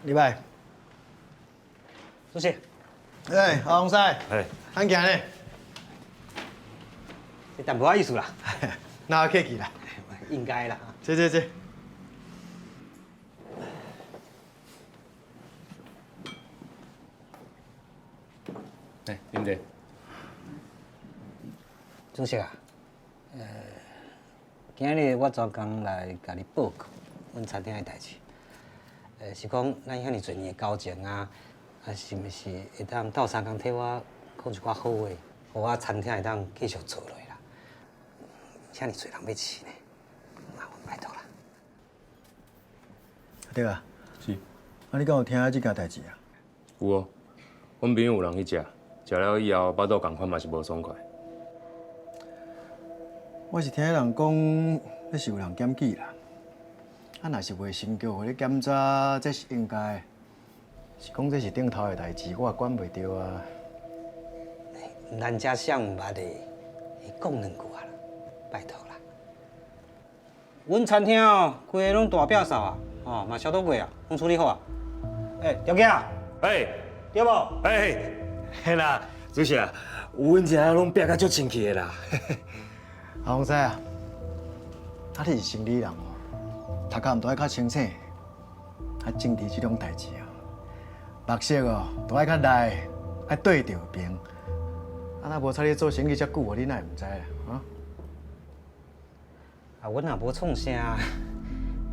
入來。主席。哎，阿洪師，哎，安行咧？這淡薄仔意思啦。哪有客氣啦？應該啦。坐坐坐。來，啉茶。主席啊，今日我專工來共你報告阮餐廳的代誌。是講咱遐爾濟年的交情啊，啊是毋是會當鬥相共替我講一寡好話，予我餐廳會當繼續做落去啦？遮爾濟人欲試呢，麻煩拜託啦。對啊。是。啊，你敢有聽這件代誌啊？有哦，阮朋友有人去食，食了以後腹肚仝款嘛是無爽快。我是聽人講，彼是有人檢舉啦。啊，若是衛生局予你檢查，這是應該。是講這是頂頭的代誌，我也管袂著啊。咱遮啥毋捌的，會講兩句啊啦，拜託啦。阮餐廳哦，規个攏大摒掃啊，哦，嘛消毒過啊，攏處理好啊。欸，條件。欸。對無？欸，嘿啦，主席啊，阮遮攏摒甲足清氣的啦。阿洪師啊，啊你是生理人哦，頭殼毋著愛較清醒。啊，政治這種代誌啊，目色哦，都愛較利，愛對著爿。啊，若無插你做生意遮久，你哪會毋知啦？啊？啊，阮也無創啥，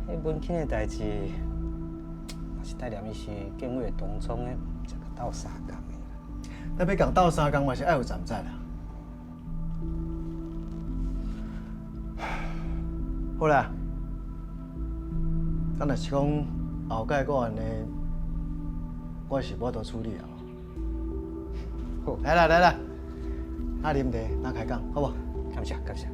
彼文慶的代誌，嘛是帶念伊是建委的同窗的，才共鬥相共的啦。咱欲共鬥相共嘛是愛有站節啦。好啦，咱若是講後蓋閣按呢，我是無法度處理啊。好，來啦來啦，若啉茶，若開講，好無？感謝感謝。